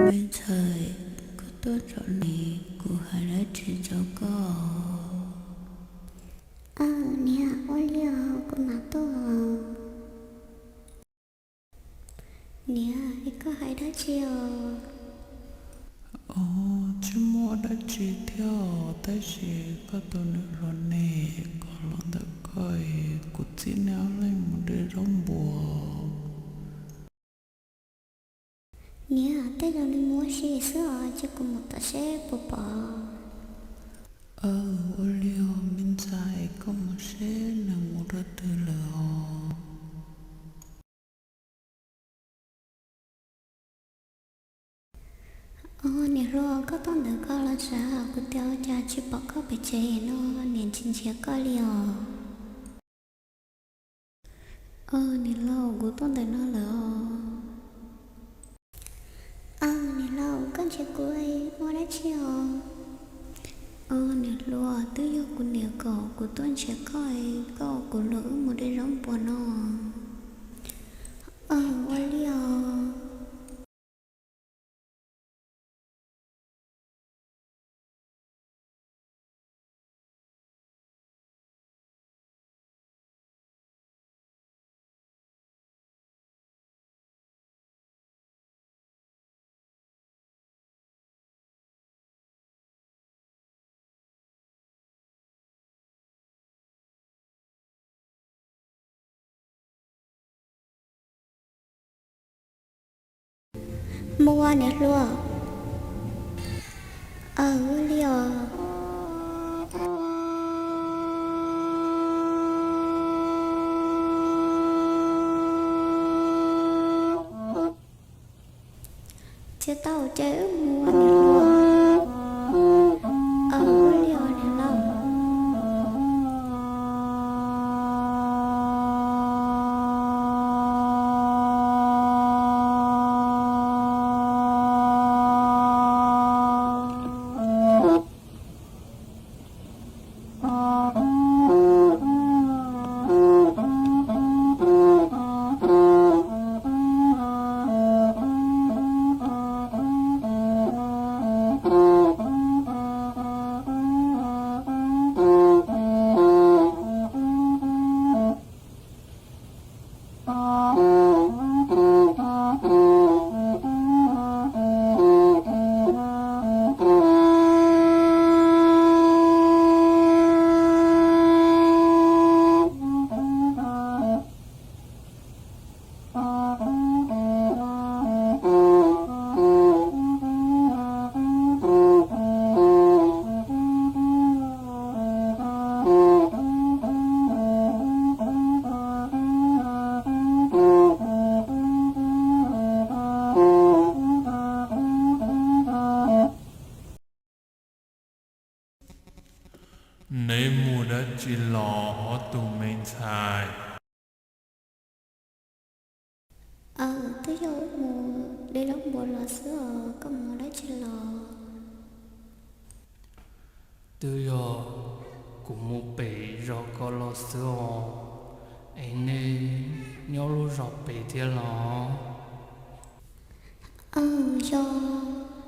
Me ntxhais, koj tuaj tso ne, kuv hais dab tsi rau koj? Niam, ua li os, kuv mam tuaj. Niam, es koj hais dab tsi os? Os, tsis muaj dab tsi thiab os, tab sis koj tus niam hluas ne, kom los ntawm koj es kuv txib neb ob leeg mus de zaub npua. Niam, tej zaum nws mus ua si xwb os, cia kuv mus tom seb puas pom. Ua li os me ntxhais, koj mus seb nws mus rau twg lawm os. Os, niam hluas, koj tuaj ntawm koj los sav, kuv tias ua cas tsis pom koj pem tsev no, niam ntsia ntsia koj li os. Os, niam laus, kuv tuaj ntawm no lawm os. Os, niam laus, koj ntsia kuv ua dab tsi os? Os, niam hluas, twb yog kuv niam kom kuv tuaj ntsia koj, koj ua kuv luag wb mus de zaub npua no. Os, ua li os. Mus ua niam hluas. Aws, ua li os. Txiav tau ces wb mus ua niam hluas. Aws, ua li os niam laus. Neb mus dab tsi los ob tug me ntxhais? Aws, twb yog wb mus de zaub npua los xwb os, koj mus dab tsi los? Twb yog kuv mus pem zos ko los xwb os, es nej nyob lub zos pem thiab los? Aws, yog.